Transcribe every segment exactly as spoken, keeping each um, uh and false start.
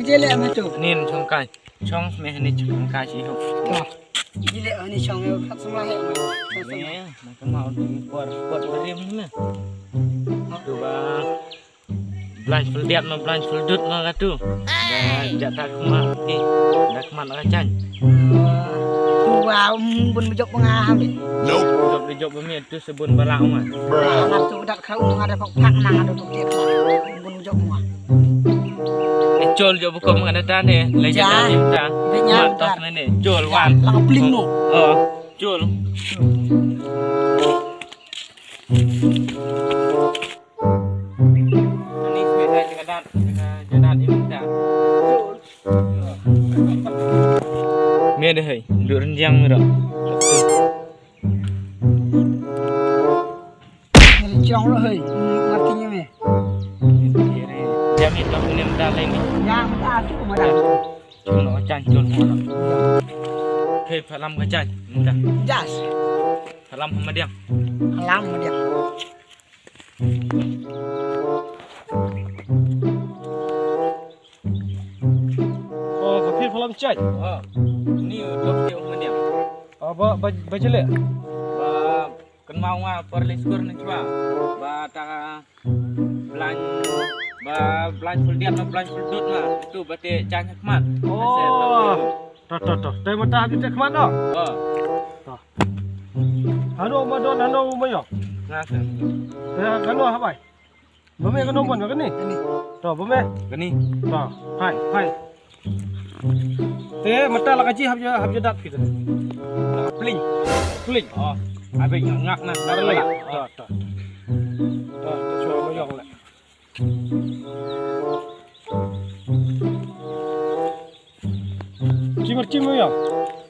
Jele ma tu. Nin chong kai. Chong me ni chong kai si ho. To. Jele ni chong yo khat sum la he ma. Ni na ka ma ni por por rim ni. Tu ba. Blind full diat ma blind full dut ma ka tu. Da ja ta khmat ki. Da khmat ka chan. Tu ba um bun bejok nga ha me. Jok bejok ba me tu sebun bala ma. Nga tu dak kau nga da pak pak nang ada tu dia. Bun bejok nga. E chol jok bukom nga da ta ne. Le ja ta. Mat tas ne ne. Chol wan. Lang pling mo. Oh, chol. Ani swe ha jaka dat, jaka dat ini dah. Me deh hei, duk renjang me dah. Renjang lo hei, ngerti nya me. Jam itu ni mentah lain ni. Yang mentah tu mentah. Cun lo chan cun mo. Hei, phalam ka chan, mentah. Jas. Phalam hama diang. Phalam hama diang. Oh, ka phir phalam chai. Oh, ni dok te um niam. Oh, ba ba ba jele. Ba kan mau nga per le skur ni chwa. Ba ta blind ba blind full diat na blind full dut na. Tu ba te chai khmat. Oh. To to to. Te mata habis te khmat no. Oh. To. Hano ma don hano ma yo. Nga sa. Te hano habai. Ba me kano mon kani. To ba me. Kani. To. Hai hai. Te mata la kaji hab ja hab ja dat kita. Pling. Pling. Oh. Abi ngak na. Dar le. To to. To to chua ma yo le. Chi marchi mo ya?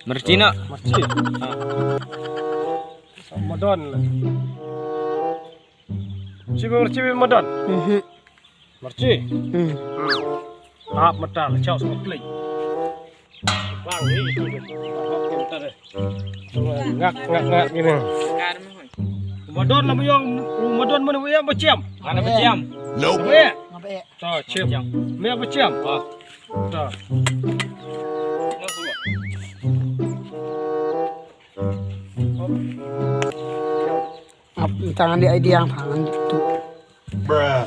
Marchi na. Marchi. Ha. Madon la. Chi marchi madon. Mhm. Marchi. Hmm. Tap mata la chau sama klik. Bang ni itu deh. Bang ni mata deh. Ngak ngak ngak gini. Madon la mo ya, madon mana mo ya macam. Mana macam? Nope. Ngabe? To, chim. Me apa chim? Ah. To. Ap tangan di idea pang tu. Bruh.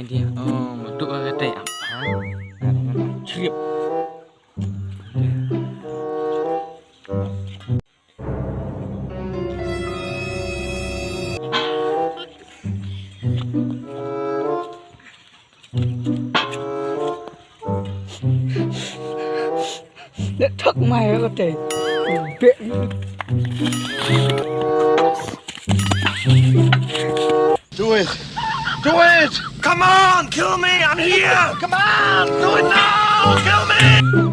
Adia, oh, matu ka kata apa? Ada mana? Trip. Let talk my rote. Be- Do it. Do it. Come on, kill me. I'm here. Come on, do it now. Kill me.